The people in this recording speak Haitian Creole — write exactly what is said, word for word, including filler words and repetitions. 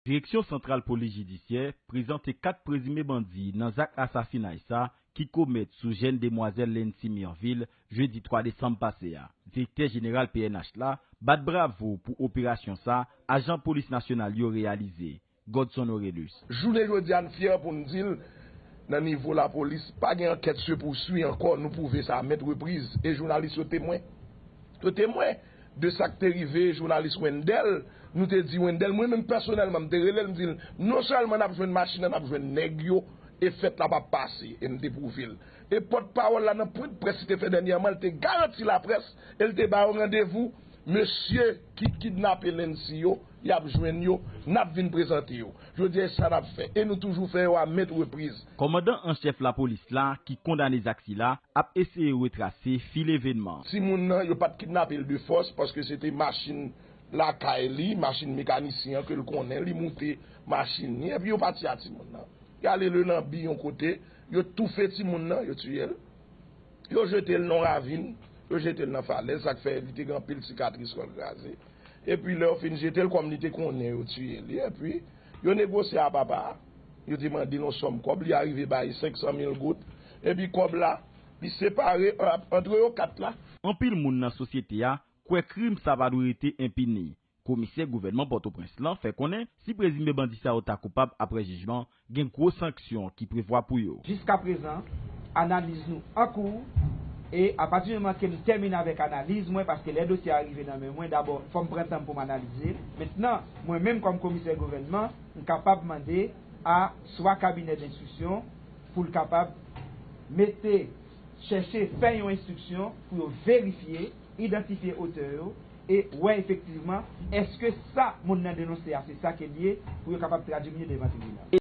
Direksyon Santral Polis Jidisyè prezante kat prezime bandi nan zak asasinay sa ki komèt sou jèn demwazèl Lency Mirville jedi twa desanm pase a. Direktè jeneral P N H la bat bravo pou operasyon sa ajan polis nasyonal yo reyalize, Godson Orelus. Jounen jodi a, n fyè pou n di l, nan nivo lapolis, pa gen ankèt sepouswi ankò, nou pwouve sa a mèt repriz, e jounalis yo temwen. Yo temwen de sa k te rive jounalis Wendell, nou te di Wendell, mwen menm pèsonèlman, m te rele l, m di l, non sèlman n ap jwenn machin nan, n ap jwenn nèg yo, e fèt la p ap pase, e m te pwouve l. E pòtpawòl la nan pwen de près li te fè dènyèman, li te garanti laprès, e li te ba yo randevou, mesye ki kidnape Lency yo, y ap jwenn yo, n ap vin prezante yo. Jodi a, e sa n ap fè, e nou toujou fè yo a mèt repriz. Kòmandan an chèf lapolis la, ki kondane zak sila, ap eseye retrase fil evènman. Timoun nan, yo pa t kidnape l de fòs, paske se te machin lakay li, machin mekanisyen an ke l konnen, li moute machin li, epi yo pati a timoun nan. Y ale Lenanbi yon kote, yo toufe timoun nan, yo tiye l. Yo jete l nan ravin, yo jete l nan falèz, sa k fè li te gen anpil sikatris, kò l kraze. Epi lè yo fin jete l, kòm li te konnen yo tiye li, epi yo negosye a papa a, yo te mande l yon sòm kòb, li arive bay senk san mil goud, epi kòb la, li separe an-, antre yo kat la. Anpil moun nan sosyete a kwè krim sa pa dwe rete enpini. Komisè gouvènman Pòtoprens lan fè konnen si prezime bandi sa yo ta koupab apre jijman, gen gwo sanksyon ki prevwa pou yo. Jiskaprezan, analiz nou an kou, e apati di moman ke m tèmine avèk analiz mwen, paske lè dosye a rive nan men mwen, dabò, fò m pran tan m pou m analize l. Mentnan, mwen menm kòm komisè gouvènman, m kapab mande a swa kabinè denstriksyon pou l kapab mete, chèche fè yon enstriksyon pou yo verifye, idantifye otè yo e wè efektivman èske sa moun nan denonse a se sa ke l ye pou yo kapab tradui li devan tribinal.